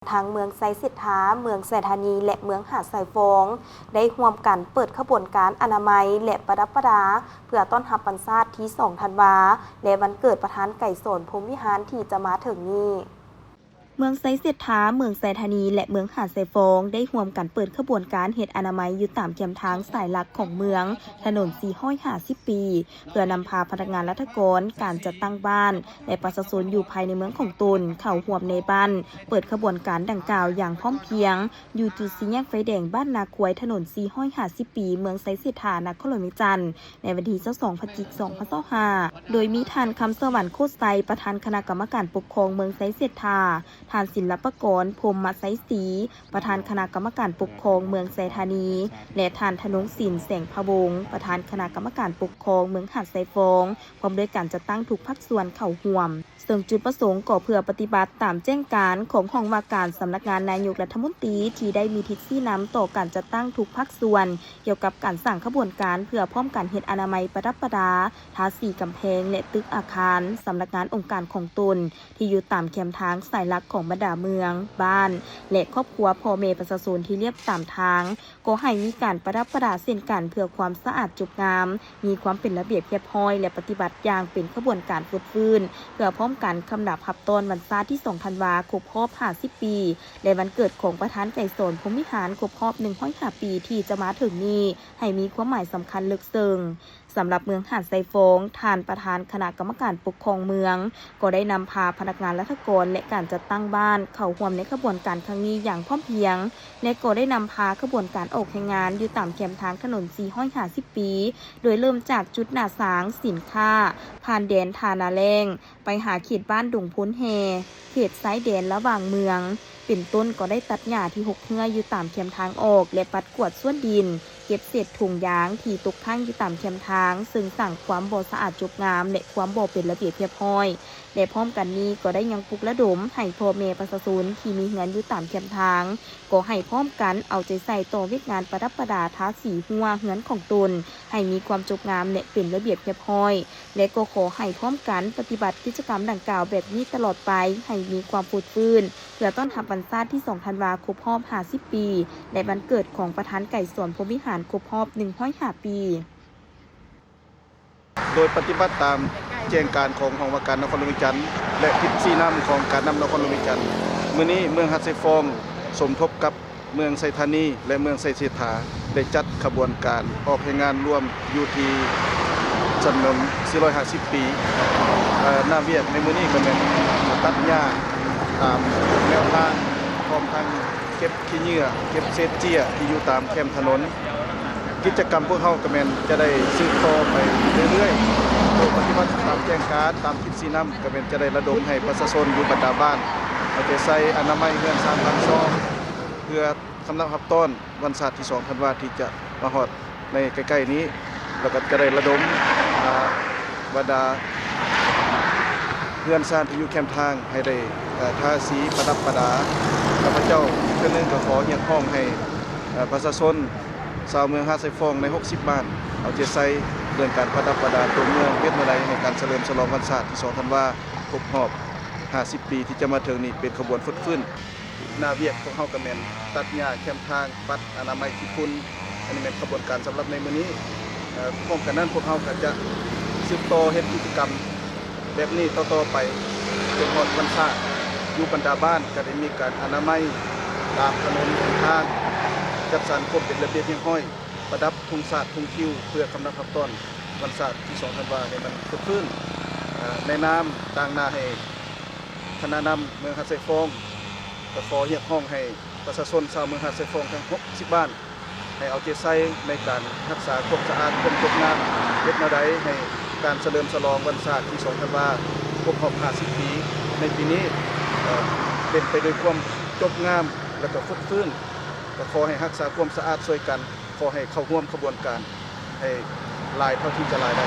ທັງເມືອງໄຊເສດຖາ, ເມືອງໄຊທານີ ແລະ ເມືອງຫາດຊາຍຟອງ ໄດ້ຮ່ວມກັນເປີດຂະບວນການອະນາໄມ ແລະ ປະດັບປະດາ ເພື່ອຕ້ອນຮັບວັນຊາດທີສອງທັນວາ ແລະ ວັນເກີດປະທານໄກສອນ ພົມວິຫານ ທີ່ຈະມາເຖິງນີ້. ເມືອງໄຊເສດຖາ, ເມືອງໄຊທານີ ແລະ ເມືອງຫາດຊາຍຟອງ ໄດ້ຮ່ວມກັນເປີດຂະບວນການເຮັດອະນາໄມຢູ່ຕາມແຄມທາງສາຍຫຼັກຂອງເມືອງ, ຖະໜົນສີ່ຮ້ອຍຫ້າສິບປີ ເພື່ອນຳພາພະນັກງານລັດຖະກອນ, ການຈັດຕັ້ງບ້ານ ແລະ ປະຊາຊົນຢູ່ພາຍໃນເມືອງຂອງຕົນ ເຂົ້າຮ່ວມໃນບ້ານ ເປີດຂະບວນການດັ່ງກ່າວຢ່າງພ້ອມພຽງ ຢູ່ຈຸດສີ່ແຍກໄຟແດງບ້ານນາຄວາຍ ຖະໜົນສີ່ຮ້ອຍຫ້າສິບປີ ເມືອງໄຊເສດຖາ ນະຄອນຫຼວງວຽງຈັນ ໃນວັນທີຊາວສອງ ພະຈິກ ສອງພັນຊາວຫ້າ ໂດຍມີທ່ານ ຄຳສະຫວັນ ໂຄດໄຊ ປະທານຄະນະກຳມະການປົກຄອງເມືອງໄຊເສດຖາ, ທ່ານ ສິນລັບປະກອນ ພົມມະໄຊສີ ປະທານຄະນະກຳມະການປົກຄອງເມືອງໄຊທານີ ແລະ ທ່ານ ທະນົງສິນ ແສງພະວົງ ປະທານຄະນະກຳມະການປົກຄອງເມືອງຫາດຊາຍຟອງ ພ້ອມດ້ວຍການຈັດຕັ້ງທຸກພາກສ່ວນເຂົ້າຮ່ວມ. ເຊິ່ງຈຸດປະສົງກໍເພື່ອປະຕິບັດຕາມແຈ້ງການຂອງຫ້ອງວ່າການສຳນັກງານນາຍົກລັດຖະມົນຕີ ທີ່ໄດ້ມີທິດຊີ້ນຳຕໍ່ການຈັດຕັ້ງທຸກພາກສ່ວນ ກ່ຽວກັບການສ້າງຂະບວນການເພື່ອພ້ອມກັນເຮັດອະນາໄມປະດັບປະດາ ທາສີກຳແພງ ແລະ ຕຶກອາຄານສຳນັກງານອົງການຂອງຕົນ ທີ່ຢູ່ຕາມແຄມທາງສາຍຫຼັກຂອງບັນດາເມືອງ, ບ້ານ ແລະ ຄອບຄົວພໍ່ແມ່ປະຊາຊົນທີ່ລຽບຕາມທາງ ກໍໃຫ້ມີການປະດັບປະດາເຊັ່ນກັນ ເພື່ອຄວາມສະອາດຈົບງາມ, ມີຄວາມເປັນລະບຽບຮຽບຮ້ອຍ ແລະ ປະຕິບັດຢ່າງເປັນຂະບວນການຟົດຟື້ນ ເພື່ອພ້ອມກັນຄຳນັບຮັບຕ້ອນວັນຊາດທີສອງທັນວາ ຄົບຮອບຫ້າສິບປີ ແລະ ວັນເກີດຂອງປະທານໄກສອນ ພົມວິຫານ ຄົບຮອບໜຶ່ງຮ້ອຍຫ້າປີ ທີ່ຈະມາເຖິງນີ້ ໃຫ້ມີຄວາມໝາຍສຳຄັນເລິກເຊິ່ງ. ສຳລັບເມືອງຫາດຊາຍຟອງ, ທ່ານປະທານຄະນະກຳມະການປົກຄອງເມືອງ ກໍໄດ້ນຳພາພະນັກງານລັດຖະກອນ ແລະ ການຈັດຕັ້ງບ້ານ ເຂົ້າຮ່ວມໃນຂະບວນການຄັ້ງນີ້ຢ່າງພ້ອມພຽງ ແລະ ກໍໄດ້ນຳພາຂະບວນການອອກແຮງງານຢູ່ຕາມແຄມທາງຖະໜົນສີ່ຮ້ອຍຫ້າສິບປີ ໂດຍເລີ່ມຈາກຈຸດໜ້າສາງສິນຄ້າ ຜ່ານແດນທ່ານາແລ້ງ ໄປຫາເຂດບ້ານດົງໂພນແຮ່ ເຂດຊາຍແດນລະຫວ່າງເມືອງ ເປັນຕົ້ນກໍໄດ້ຕັດຫຍ້າທີ່ຮົກເຮື້ອຢູ່ຕາມແຄມທາງອອກ ແລະ ປັດກວາດສວນດິນ, ເກັບເສດຖົງຢາງທີ່ຕົກຄ້າງຢູ່ຕາມແຄມທາງ ເຊິ່ງສ້າງຄວາມບໍ່ສະອາດຈົບງາມ ແລະ ຄວາມບໍ່ເປັນລະບຽບຮຽບຮ້ອຍ ແລະ ພ້ອມກັນນີ້ກໍໄດ້ຍັງປຸກລະດົມໃຫ້ພໍ່ແມ່ປະຊາຊົນທີ່ມີເຮືອນຢູ່ຕາມແຄມທາງ ກໍໃຫ້ພ້ອມກັນເອົາໃຈໃສ່ຕໍ່ວຽກງານປະດັບປະດາທາສີຮົ້ວເຮືອນຂອງຕົນ ໃຫ້ມີຄວາມຈົບງາມ ແລະ ເປັນລະບຽບຮຽບຮ້ອຍ ແລະ ກໍຂໍໃຫ້ພ້ອມກັນປະຕິບັດກິດຈະກຳດັ່ງກ່າວແບບນີ້ຕະຫຼອດໄປ ໃຫ້ມີຄວາມຟົດຟື້ນ ເພື່ອຕ້ອນຮັບວັນຊາດທີສອງທັນວາ ຄົບຮອບຫ້າສິບປີ ແລະ ວັນເກີດຂອງປະທານໄກສອນ ພົມວິຫານ ຄົບຮອບໜຶ່ງຮ້ອຍຫ້າປີ. ໂດຍປະຕິບັດຕາມແຈ້ງການຂອງຫ້ອງວ່າການນະຄອນຫຼວງວຽງຈັນ ແລະ ທິດຊີ້ນຳຂອງການນຳນະຄອນຫຼວງວຽງຈັນ, ມື້ນີ້ເມືອງຫາດຊາຍຟອງສົມທົບກັບເມືອງໄຊທານີ ແລະ ເມືອງໄຊເສດຖາ ໄດ້ຈັດຂະບວນການອອກແຮງງານລວມຢູ່ທີ່ຖະໜົນສີ່ຮ້ອຍຫ້າສິບປີ. ເອີ ໜ້າວຽກໃນມື້ນີ້ກໍແມ່ນຕັດຫຍ້າຕາມແນວທາງ ພ້ອມທັງເກັບ ຂີ້ເຫຍື້ອ ເກັບເສດເຈ້ຍທີ່ຢູ່ຕາມແຄມຖະໜົນ. ກິດຈະກຳພວກເຮົາກໍແມ່ນຈະໄດ້ສືບຕໍ່ໄປເລື້ອຍໆ ໂດຍປະຕິບັດຕາມແຈ້ງການ ຕາມທິດຊີ້ນຳ ກໍແມ່ນຈະໄດ້ລະດົມໃຫ້ປະຊາຊົນຢູ່ບັນດາບ້ານເອົາໃຈໃສ່ອະນາໄມເຮືອນຊານບ້ານຊ່ອງ ເພື່ອຄຳນັບຮັບຕ້ອນວັນຊາດທີສອງທັນວາທີ່ຈະມາຮອດໃນໃກ້ໆນີ້ ແລ້ວກໍຈະໄດ້ລະດົມ ອາ ບັນດາເຮືອນຊານທີ່ຢູ່ແຄມທາງໃຫ້ໄດ້ ເອີ ທາສີປະດັບປະດາ. ຂ້າພະເຈົ້າອີກເທື່ອໜຶ່ງກໍຂໍຮຽກຮ້ອງໃຫ້ ເອີ ປະຊາຊົນຊາວເມືອງຫາດຊາຍຟອງໃນຫົກສິບບ້ານ ເອົາໃຈໃສ່ເລື່ອງການປະດັບປະດາຕົວເມືອງ ເຮັດແນວໃດໃຫ້ການສະເຫຼີມສະຫຼອງວັນຊາດທີສອງທັນວາ ຄົບຮອບຫ້າສິບປີທີ່ຈະມາເຖິງນີ້ເປັນຂະບວນຟົດຟື້ນ. ໜ້າວຽກພວກເຮົາກໍແມ່ນຕັດຫຍ້າແຄມທາງ, ປັດອະນາໄມຂີ້ຝຸ່ນ, ອັນນີ້ແມ່ນຂະບວນການສຳລັບໃນມື້ນີ້. ເອີ ພ້ອມກັນນັ້ນ ພວກເຮົາກໍຈະສືບຕໍ່ເຮັດກິດຈະກຳແບບນີ້ຕໍ່ໆໄປ ຈົນຮອດວັນຊາດ. ຢູ່ບັນດາບ້ານກໍໄດ້ມີການອະນາໄມຕາມຖະໜົນຫົນທາງ, ຈັດສັນຄວາມເປັນລະບຽບຮຽບຮ້ອຍ, ປະດັບທຸງຊາດທຸງຄິວ ເພື່ອຄຳນັບຮັບຕ້ອນວັນຊາດທີສອງທັນວາໃຫ້ມັນຄຶກຄື້ນ. ເອີ ໃນນາມຕາງໜ້າໃຫ້ຄະນະນຳເມືອງຫາດຊາຍຟອງ ກໍຂໍຮຽກຮ້ອງໃຫ້ ປະຊາຊົນຊາວເມືອງຫາດຊາຍຟອງທັງຫົກສິບບ້ານ ໃຫ້ເອົາໃຈໃສ່ໃນການຮັກສາຄວາມສະອາດ, ຄວາມຈົບງາມ, ເຮັດແນວໃດໃຫ້ການສະເຫຼີມສະຫຼອງວັນຊາດທີສອງທັນວາ ຄົບຮອບຫ້າສິບປີໃນປີນີ້ ເອີ ເຕັມໄປດ້ວຍຄວາມຈົບງາມ ແລະ ກໍຟົດຟື້ນ. ກໍຂໍໃຫ້ຮັກສາຄວາມສະອາດຊ່ວຍກັນ, ຂໍໃຫ້ເຂົ້າຮ່ວມຂະບວນການໃຫ້ຫຼາຍເທົ່າທີ່ຈະຫຼາຍໄດ້.